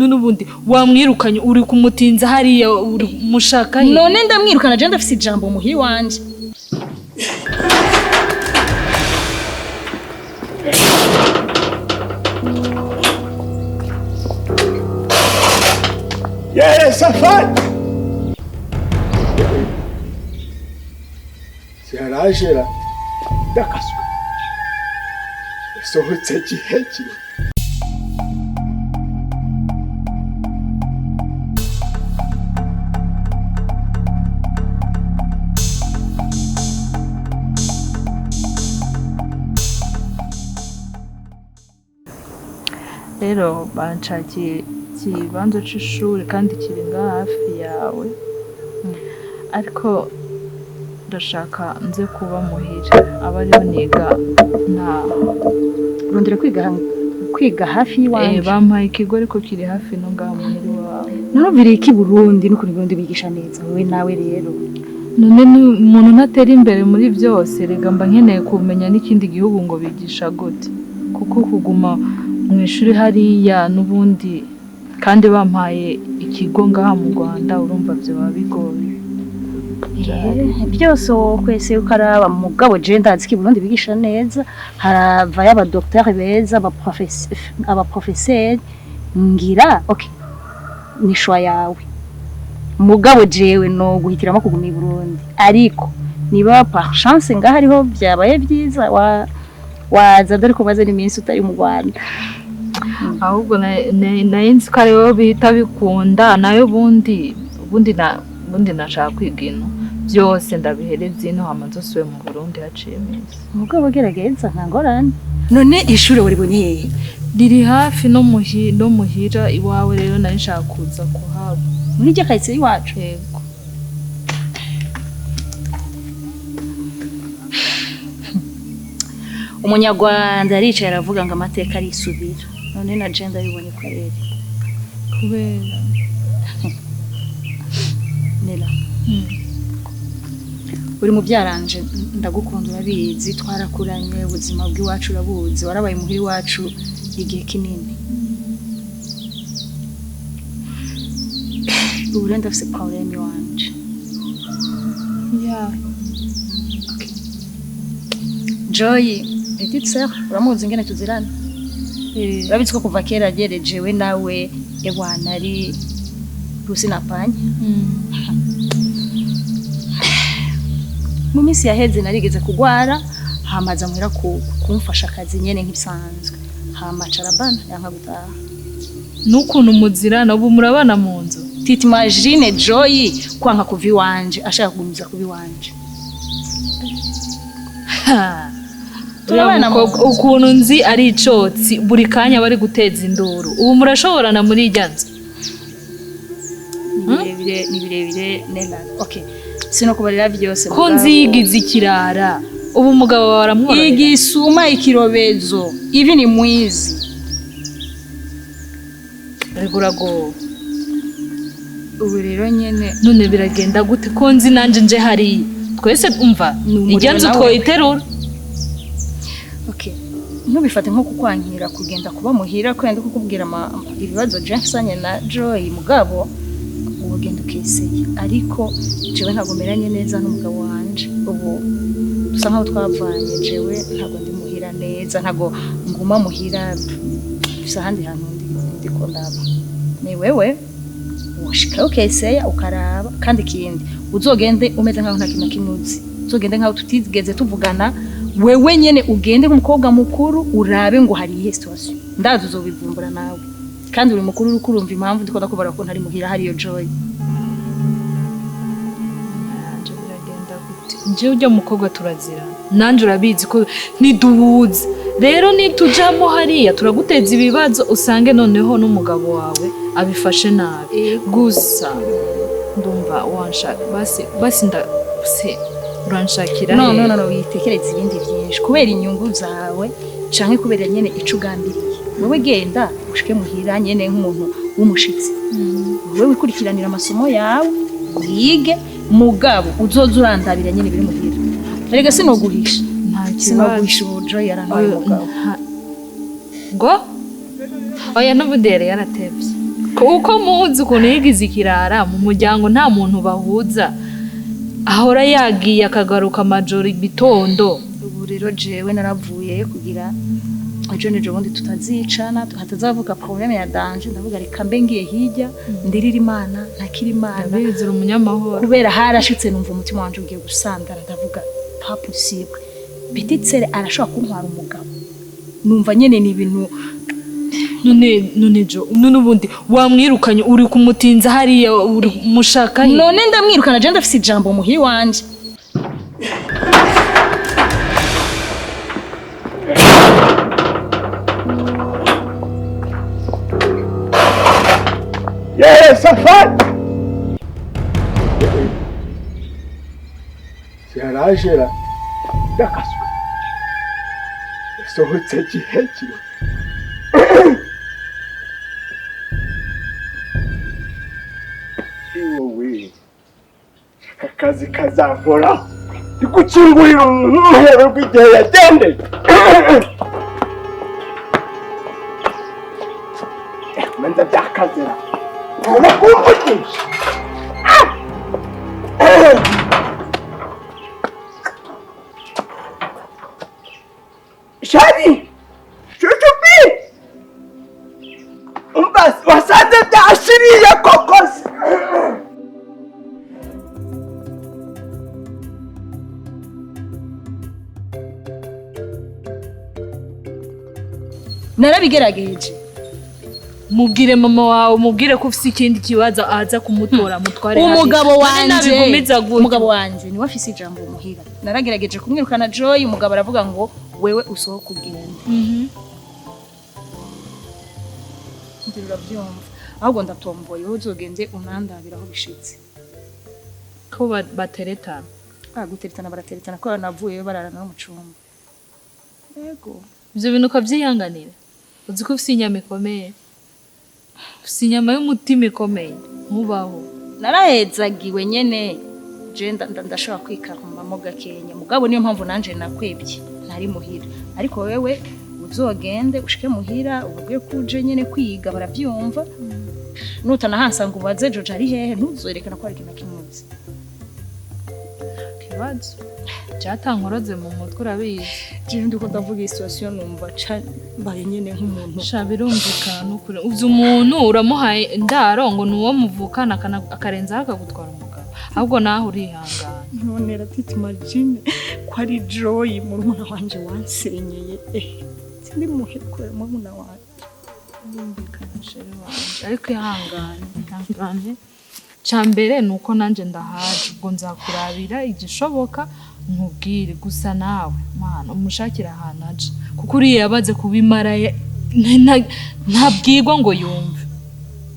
N'ubundi wamwirukanye, uri kumutinza hariya, uri mushaka he? None ndamwirukana, je ndafise ijambo muhiri wanje. Yes, Safari! Zirajera ndakaswe yasohotse gihe kire. Rero banshakiye ikibanza c'ishuri kandi kiri ngaha hafi yawe, ariko ndashaka nze kuba muhira, aba ariho niga ntaha. Urondera kwiga hafi y'iwanje? Bampaye ikigo ariko kiri hafi no ngaha muhira iwawe. Narumviriye iki Burundi n'ukuntu Burundi bigisha neza, wowe nawe rero. None umuntu ntatera imbere muri byose, rega mba nkeneye kumenya n'ikindi gihugu ngo bigisha gute, kuko kuguma mu ishuri hariya n'ubundi kandi bampaye ikigo ngaha mu Rwanda, urumva vyoba bigoye. Byose kwese ukaraba, mugabo je ndazi ko i Burundi bigisha neza, haravayo abadokiteri beza, abaprofeseri, ngira okay ni choix yawe, mugabo jewe no guhitiramo kuguma i Burundi, ariko niba par chance ngaha ariho byabaye byiza waza, dore ko umaze n'iminsi utari mu Rwanda. Ahubwo nari nzi ko ari wowe bihita bikunda, nayo ubundi nashaka kwiga ino byose ndabihereza ino, hama nzosubire mu Burundi haciye iminsi. Mugabo gerageza, nta ngorane. None ishure waribonye hehe? Riri hafi no muhira iwawe, rero nari nshaka kuza kuhaba. Muri iryo karitsiye iwacu? Yego. Umunyarwanda aricaye aravuga ngo amateka arisubira, none na je ndabibonye kweri. Kubera? Nela, uri mu byaranje, ndagukunda urabizi, twarakuranye, ubuzima bw'iwacu urabuzi, warabaye muhira iwacu igihe kinini. Ubu rero ndafise problème iwanje. Joy, petite sœur, uramuzi ingene tuzirana, urabizi ko kuva kera agerejewe nawe ewana ari rusi na panya. Mu minsi yaheze narigeze kugwara, hamaza muhira kumfasha akazi nyene nk'ibisanzwe, hama carabana yanka gutaha. N'ukuntu muzirana, ubu murabana mu nzu? T'imagine Joy kwanka kuva iwanje, ashaka kugumiza kuba iwanje. Turabana mu Mukobwa nzu. Ukuntu nzi ari icotsi, buri kanya bari guteza induru, ubu murashoborana muri irya nzu? Ni birebire, ni birebire Nela, okay, sinokubarira vyose. Ko Mugabo. nzi yigize ikirara, ubu umugabo wawe aramworohera? Igisuma ikirobezo ivi ni mwizi. Ariko uragowe. Ubu rero nyene. None biragenda gute ko nzi nanje nje hariya twese umva Ni umuriro irya nzu nawe. twoyiterura? Okay, ntubifate nko kukwankira kugenda kuba muhira, ko yenda kukubwira ibibazo je mfisanye na Joy, mugabo ubu genda ukeseye, ariko jewe ntabwo meranye neza n'umugabo wanje, ubu dusa nkaho twavanye, jewe ntabwo ndi muhira neza, ntabwo nguma muhira, mfise ahandi hantu ndiko ndaba. Ni wewe woshika ukeseya ukaraba, kandi ikindi uzogende umeze nkaho nta kintu na kimwe uzi, uzogende nkaho tutigeze tuvugana, wewe nyene ugende nk'umukobwa mukuru, urabe ngo hari iyihe situation, ndazi uzobivumbura nawe, kandi uri mukuru, uriko urumva impamvu ndiko ndakubara ko ntari muhira hariyo Joy. Nanje biragenda gute? Njyewe ujya mukobwa turazirana, nanje urabizi ko ntiduhuza, rero nitujamo hariya turaguteza ibibazo, usange noneho n'umugabo wawe abifashe nabi. Gusa ndumva wanshaka, basi basi nda se uranshakira No. he? No, no, no, witekereza ibindi byinshi kubera inyungu zawe canke kubera nyene ico ugambiriye. Wewe genda ushike muhira nyene nk'umuntu w'umushitsi, wewe wikurikiranira amasomo yawe wige, mugabo uzoza urandabira nyene biri muhira. Erega sinoguhisha. Nta kibazo. Sinoguhisha, ubu Joy yarantwaye umugabo. Ngo oya, n'ubundi yari yaratevye. Kuko muzi ukuntu yigize ikirara mu muryango, nta muntu bahuza, ahora yagiye akagaruka amajoro ibitondo. Ubu rero jewe naravuye kugira ejo n'ejo bundi tutazicana, hatazavuka problème ya danger. Ndavuga reka mbe ngiye hirya, ndirira Imana, ntakira Imana. Ndabizi, uri umunyamahoro. Kubera harashitse numva umutima wanje ugiye gusandara, ndavuga pas possible, petite sœur arashobora kuntwara umugabo. Numva nyene ni ibintu. None Jo, none ubundi wamwirukanye, uri kumutinza hariya, uri mushaka he? None ndamwirukana, je ndafise ijambo muhiri wanje. Yeee, Safari! Yarajera ndakaswe, yasohotse gihekire. Wowe, aka kazi kazamporaho ndikukingurira umuhero rw'igihe yagendeye. Manza byakazira urakumvugisha. Shari, Shushupi, umva wasanze byashiriye koko se? Narabigerageje. Mubwire mama wawe, mubwire ko ufise ikindi kibazo, aza kumutora mutware hariya. Umugabo None wanje nabigumiza gutyo. Umugabo wanje niwe afise ijambo muhira. Naragerageje kumwirukana Joy, umugabo aravuga ngo wewe usohoke ugende. Ndira urabyumva, ahubwo ndatomboye, wowe uzogende unandabira aho bishitse. Ko bateretana? Guteretana barateretana, ko navuyeyo bararana no mu cumba, yego. Ivyo bintu ukavyihanganira, uzi ko ufise inyama ikomeye, ufise inyama y'umutima ikomeye, ntubaho. Narahezagiwe nyene, je ndashobora kwikarumamo gakenya, mugabo niyo mpamvu nanje nakwebye ntari muhira. Ariko wewe uzogende ushike muhira ubabwire ko uje nyene kwiga, baravyumva. Nutanahansanga ubaze Jojo ari hehe, ntuzoyerekana ko hari ikintu na kimwe uzi. Kibazo cyatankorotse mu mutwe, urabizi. Jewe ndiko ndavuga iyi situation numva ca mbaye nyene nk'umuntu. Sha, birumvikana n'ukuri. Uzi umuntu uramuhaye indaro ngo ni uwo muvukana, akarenzaho akagutwara umugabo, ahubwo nawe urihangana. None ratiti, imagine ko ari Joy murumuna wanje wansenyeye, sindi muhe kubera murumuna wanje. Birumvikana chéri wanje, ariko ihangane, ihangane. Cya mbere ni uko nanjye ndahaje, ubwo nzakurabira igishoboka nkubwire. Gusa nawe mwana umushakire ahantu aca, kuko uriya yabaze kubimara ntabwirwa ngo yumve,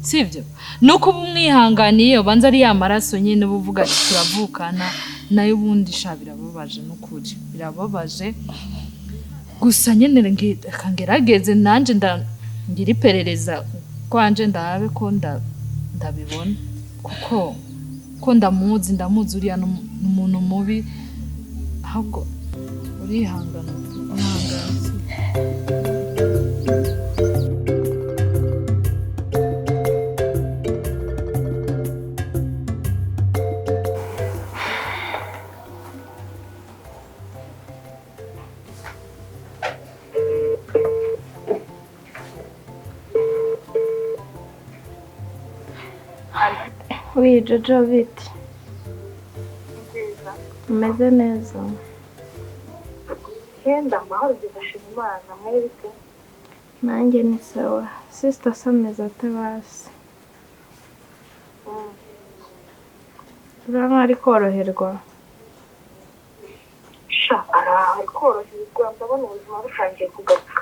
sibyo? No kuba umwihanganiye, ubanza ari ya maraso nyine uba uvuga ati turavukana nayo. Ubundi sha birababaje, n'ukuri birababaje. Gusa nyine reka ngerageze nanjye ngira iperereza kwanje, ndabe ko ndabibona, kuko ko ndamuzi, ndamuzi uriya ni umuntu mubi. Ahubwo urihangana, urihangana. Oui, Jojo, bite? Umeze neza? Icyenda amahoro, ndashima Imana, mwere bite? Nanjye ni sawa. Sister se ameze ate basi? Urabona ari koroherwa? Sha, araho ari koroherwa, ndabona ubuzima butangiye kugaruka.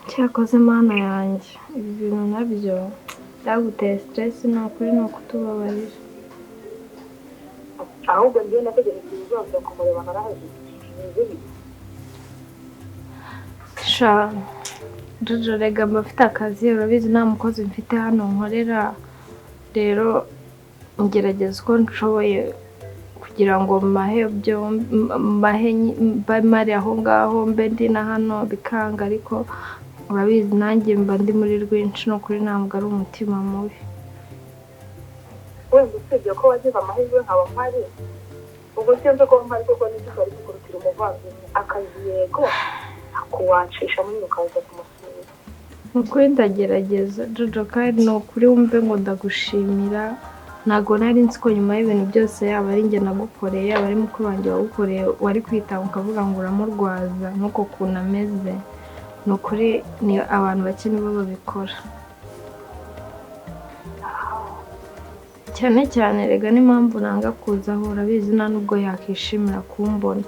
Cyakoze Mana yanjye, ibi bintu nabyo byaguteye stress, ni ukuri ni ukutubabarira. Ahubwo njyewe nategereje ibizaza kumureba, naraheze, bimeze bite? Sha Jojo, rega mba mfite akazi, urabizi nta mukozi mfite hano nkorera, rero ngerageza uko nshoboye kugira ngo mahe mahe mbe mari aho ngaho, mbe ndi na hano bikanga, ariko Urabizi nanjye mba ndi muri rwinshi, ni ukuri ntabwo ari umutima mubi. Wenda usibye ko wagize amahirwe nkaba mpari, ubwo sinzi ko mpari kuko nicyo kari kukurutira umuvandimwe akazi, yego akuwacisha muri ukaza kumusura. Ni ukuri ndagerageza Jojo, kandi ni ukuri wumve ngo ndagushimira. Ntabwo nari nzi ko nyuma y'ibintu byose, yaba ari njye nagukoreye, yaba ari mukuru wanjye wagukoreye, wari kwitanga ukavuga ngo uramurwaza nk'uko kuntu ameze. Ni ukuri ni abantu bake nibo babikora, cyane cyane rega n'impamvu nanga kuzaho, urabizi nta nubwo yakishimira kumbona.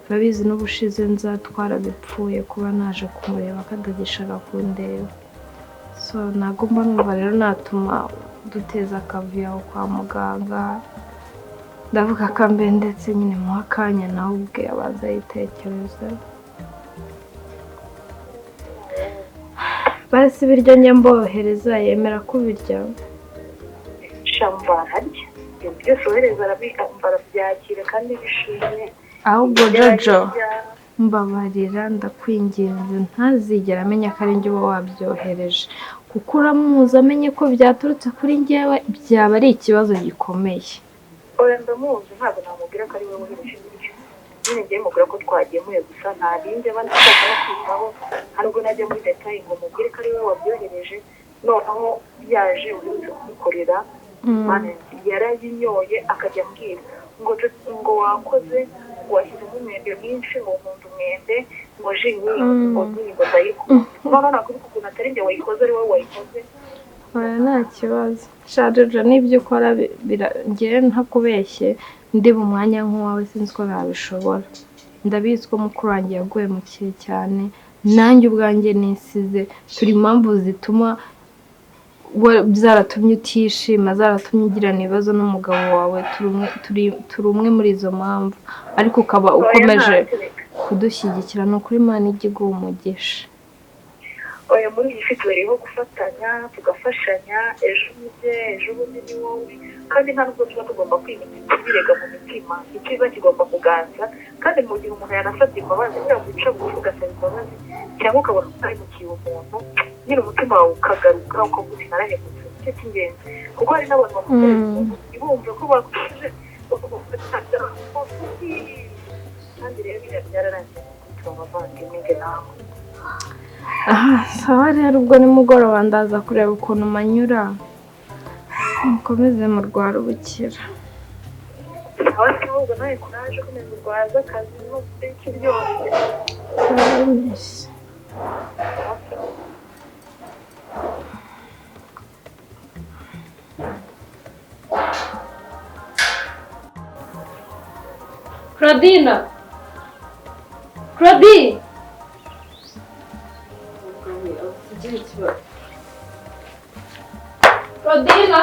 Urabizi n'ubushize nza twarabipfuye kuba naje kumureba akadagishaka kundeba. So ntabwo mba numva rero natuma duteza akavuyo aho kwa muganga. Ndavuga akambe ndetse nyine muha akanya nawe ubwe abanza yitekereza. Basi ibiryo njya mbohereza yemera kubirya. Shamba ararya ibintu byose wohereza arabyakira kandi bishimye. Ahubwo Jojo mbabarira, ndakwinginze ntazigera amenya ko ari njye uba wabyohereje, kuko uramuzi amenye ko byaturutse kuri njyewe byaba ari ikibazo gikomeye. Oya ndamuzi, ntabwo namubwira ko ari we wohereje ibiryo, nyine ngiye mubwira ko twagemuye gusa, nta bindi aba nshaka no kwitaho, nta nubwo najya muri detail ngo mubwire ko ari we wabyohereje. Noneho yaje uherutse kumukorera yarayinyoye akajya ambwira ngo ngo wakoze, ngo washyizemo umwembe mwinshi, ngo nkunda umwembe, ngo ji nyinshi, ngo nyinshi, ngo ndayikunda. Noneho nakubita ukuntu atari njye wayikoze, ari wowe wayikoze. Oya nta kibazo sha Jojo, n'ibyo ukora njyewe ntakubeshye ndi mu mwanya nk'uwawe sinzi ko nabishobora. Ndabizi ko mukuru wanjye yaguye mu kihe cyane, nanjye ubwanjye nisize, turi impamvu zituma zaratumye utishima, zaratumye ugirana ibibazo n'umugabo wawe, turi umwe muri izo mpamvu, ariko ukaba ukomeje kudushyigikira. Ni ukuri Imana ijya iguha umugisha. Oya muri iyi si tubereyeho gufatanya, tugafashanya, ejo ujye ejo bundi ni wowe, kandi nta nubwo tuba tugomba kwibirega mu mitima, icyiza kigomba kuganza. Kandi mu gihe umuntu yanasabye imbabazi, niba guca bugufi ugasaba imbabazi cyangwa ukabona utahemukiye umuntu, nyine umutima wawe ukagaruka ukavuga uti narahemutse, nicyo cy'ingenzi. Kuko hari n'abantu bumva ko bakoze, kandi rero biriya byararangiye, tuba abavandimwe njye nawe. Aha sawa rero, ubwo nimugoroba ndaza kureba ukuntu manyura, mukomeze murwara ubukira. Sawa sawa, ubwo nawe kuraje, komeza urwaze akazi n'iki byose. Sawa miss. Claudine, Claudine, Claudine.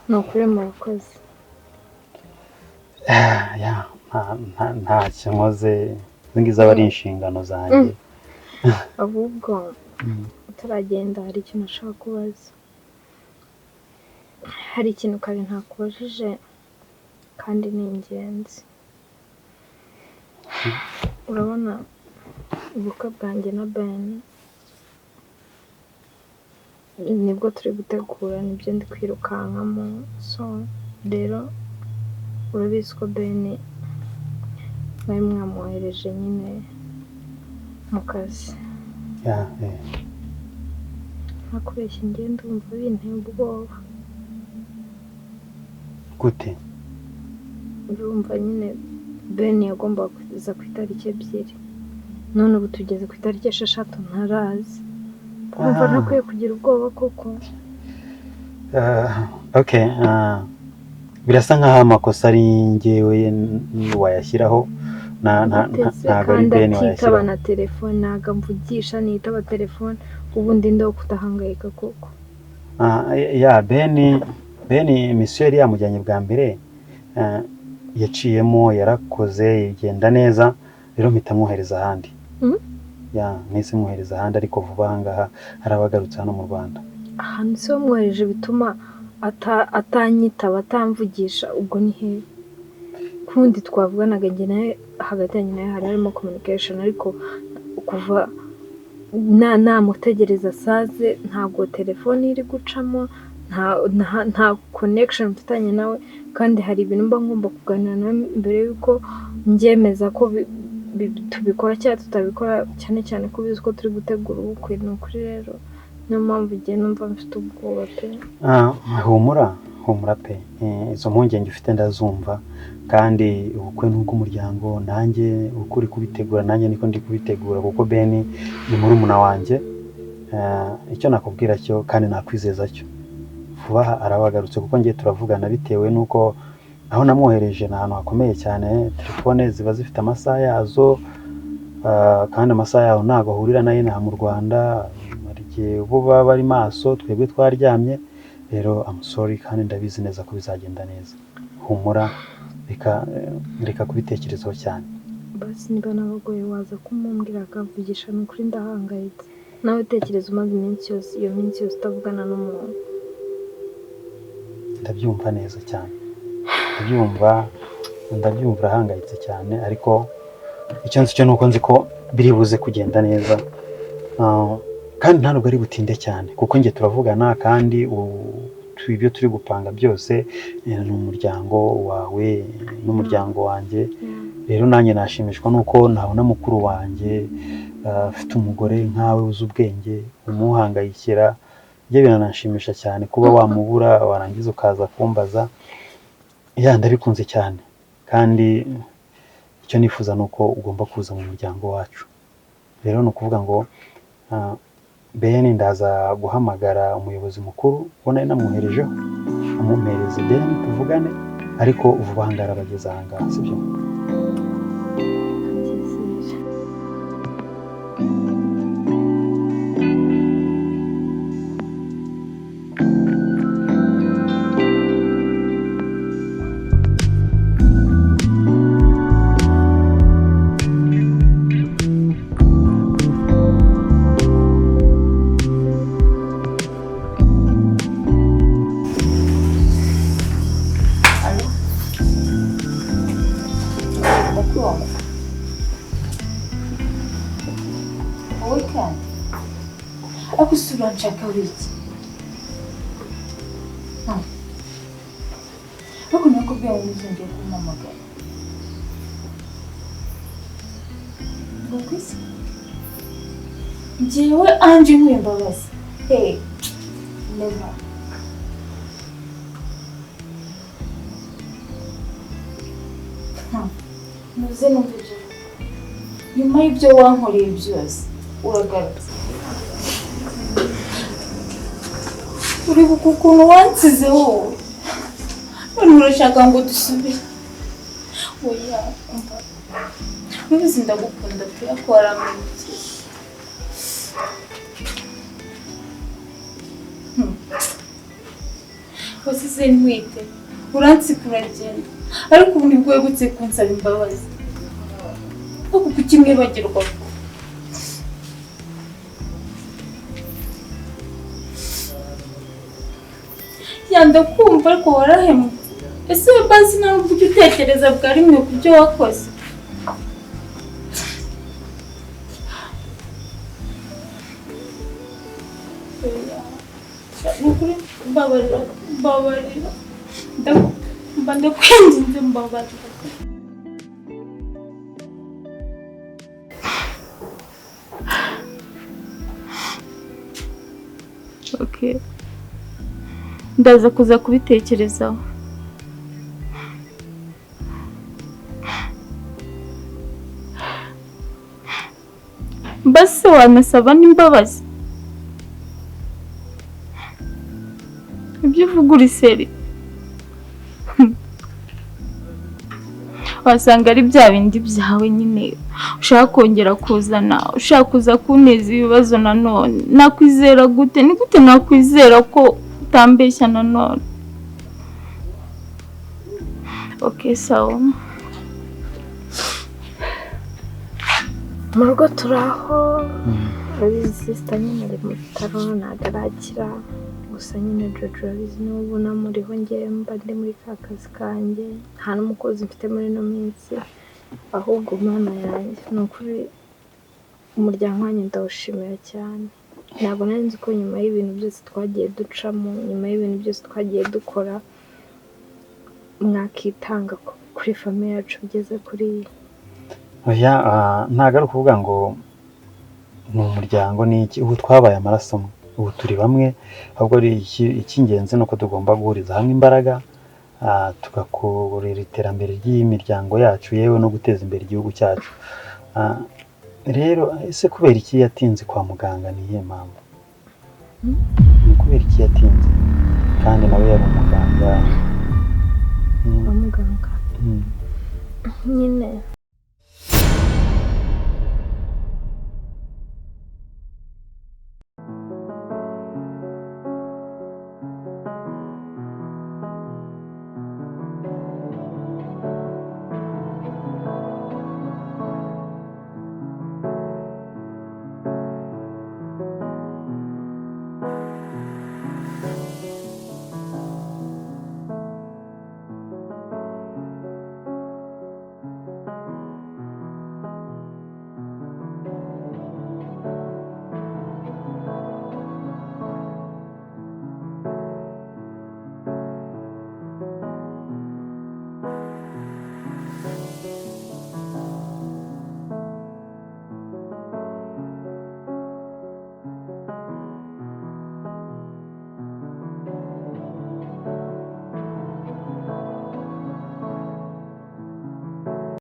Ni ukuri murakoze. Ntacyo nkoze, izi ngizi aba ari inshingano zanjye. Ahubwo utaragenda hari ikintu nashaka kubaza. Hari ikintu kare ntakubajije kandi ni ingenzi. Urabona ubukwe bwanjye na Ben nibwo turi gutegura, nibyo ndi kwirukankamo. So rero urabizi ko Ben mwari mwamwohereje nyine mu kazi. Ntakubeshya njye ndumva binteye ubwoba. Gute? Urumva nyine Ben yagombaga kuza ku itariki 2, none ubu tugeze ku itariki 6 ntarazi. Urumva ntakwiye kugira ubwoba koko? Okay, birasa nkaho amakosa ari njyewe wayashyiraho, ntabwo ari Ben wayashyiraho. Na telefone ntabwo amvugisha, nitaba telefone, ubundi ndo kudahangayika koko. Ya Ben misiyo yari yamujyanye bwa mbere, Yaciyemo, yarakoze, igenda neza, rero mpita mwohereza ahandi. Ya, nahise mwohereza ahandi, ariko vuba aha ngaha arabagarutse hano mu Rwanda. Ahantu se wamwohereje bituma atanyitaba, atamvugisha, ubwo ni hehe? Kundi twavuganaga njye nawe, hagati yanjye nawe hari harimo communication, ariko kuva namutegereza saze ntabwo telefone iri gucamo, nta connection mfitanye nawe, kandi hari ibintu mba ngomba kuganira nawe mbere y'uko mbyemeza ko tubikora cyangwa tutabikora, cyane cyane ko ubizi ko turi gutegura ubukwe. Ni ukuri rero niyo mpamvu igihe numva mfite ubwoba pe. Humura, humura pe. Izo mpungenge ufite ndazumva, kandi ubukwe ni ubw'umuryango, nanjye uko uri kubitegura nanjye niko ndi kubitegura, kuko Ben ni murumuna wanjye. Icyo nakubwira cyo kandi nakwizeza cyo, vuba aha arabagarutse, kuko ngiye turavugana bitewe n'uko aho namwohereje ni ahantu hakomeye cyane, telefone ziba zifite amasaha yazo, kandi amasaha yaho ntabwo ahurira nayo inaha mu Rwanda. Hari igihe bo baba bari maso, twebwe twaryamye. Rero I'm sorry, kandi ndabizi neza ko bizagenda neza. Humura, reka kubitekerezaho cyane. Basi niba nabagoye waza kumumbwira akamvugisha, ni ukuri ndahangayitse. Nawe tekereza umaze iminsi yose, iyo minsi yose utavugana n'umuntu. Ndabyumva neza cyane, ndabyumva urahangayitse cyane, ariko icyo nzi cyo ni uko nzi ko biri buze kugenda neza. Kandi nta nubwo ari butinde cyane, kuko njye turavugana, kandi ibyo turi gupanga byose ni umuryango wawe n'umuryango wanjye. Rero nanjye nashimishwa nuko nabona mukuru wanjye afite umugore nkawe uzi ubwenge, umuhangayikira. Ibyo biranashimisha cyane kuba wamubura warangiza ukaza kumbaza. Ya, ndabikunze cyane, kandi icyo nifuza ni uko ugomba kuza mu muryango wacu. Rero ni ukuvuga ngo Ben ndaza guhamagara umuyobozi mukuru ubona nari namwoherejeho, amumpereze Ben tuvugane, ariko vuba aha ngaha arabageze aha ngaha, sibyo? Ndakumva. Wowe kandi ariko si uranshaka wiki? Ariko nakubwiye ngo ntuzongere kumpamagara. Ngo kwisi? Njyewe Ange nkwiye imbabazi. Hey, never. Muze numva ibyo uvuga. Nyuma y'ibyo wankoreye byose, uragarutse. Uribuka ukuntu wansize wowe? None urashaka ngo dusubire? Oya, umva. Urabizi ndagukunda pe, ariko warampemukiye. Wasize ntwite, uransiga uragenda, ariko ubu nibwo wibutse kunsaba imbabazi. Ariko kuki mwibagirwa vuba? Ya, ndakumva ariko warahemutse. Ese we basi nta nubwo ujya utekereza bwa rimwe ku byo wakoze? Oya, ni ukuri mbabarira, mbabarira. Mba ndakwinginze mbabarira. Okay. Ndaza kuza kubitekerezaho. Mbese wanasaba n'imbabazi? Ibyo uvuga uri seri? Wasanga ari bya bindi byawe nyine ushaka kongera kuzana, ushaka kuza kunteza ibibazo nanone. Nakwizera gute? Ni gute nakwizera ko utambeshya nanone? Okay, sawa. Mu rugo turaho. Urabizi sister nyine ari mu bitaro, ntabwo arakira. Gusa nyine Jojo, urabizi, niba ubona muriho, njye mba ndi muri ka kazi kanjye, nta n'umukozi mfite muri ino minsi. Ahubwo Mana yanjye, ni ukuri umuryango wanyu ndawushimira cyane. Ntabwo nari nzi ko nyuma y'ibintu byose twagiye ducamo, nyuma y'ibintu byose twagiye dukora, mwakitanga kuri famille yacu bigeze kuri iyi. Oya, ntabwo ari ukuvuga ngo ni umuryango ni iki, ubu twabaye amaraso amwe, ubu turi bamwe. Ahubwo ari icy'ingenzi ni uko tugomba guhuriza hamwe imbaraga, tugakorera iterambere ry'imiryango yacu, yewe no guteza imbere igihugu cyacu. Rero ese kubera iki yatinze kwa muganga? Ni iyihe mpamvu? Ni kubera iki yatinze kandi nawe yari umuganga? Kwa muganga? Mm. Nyine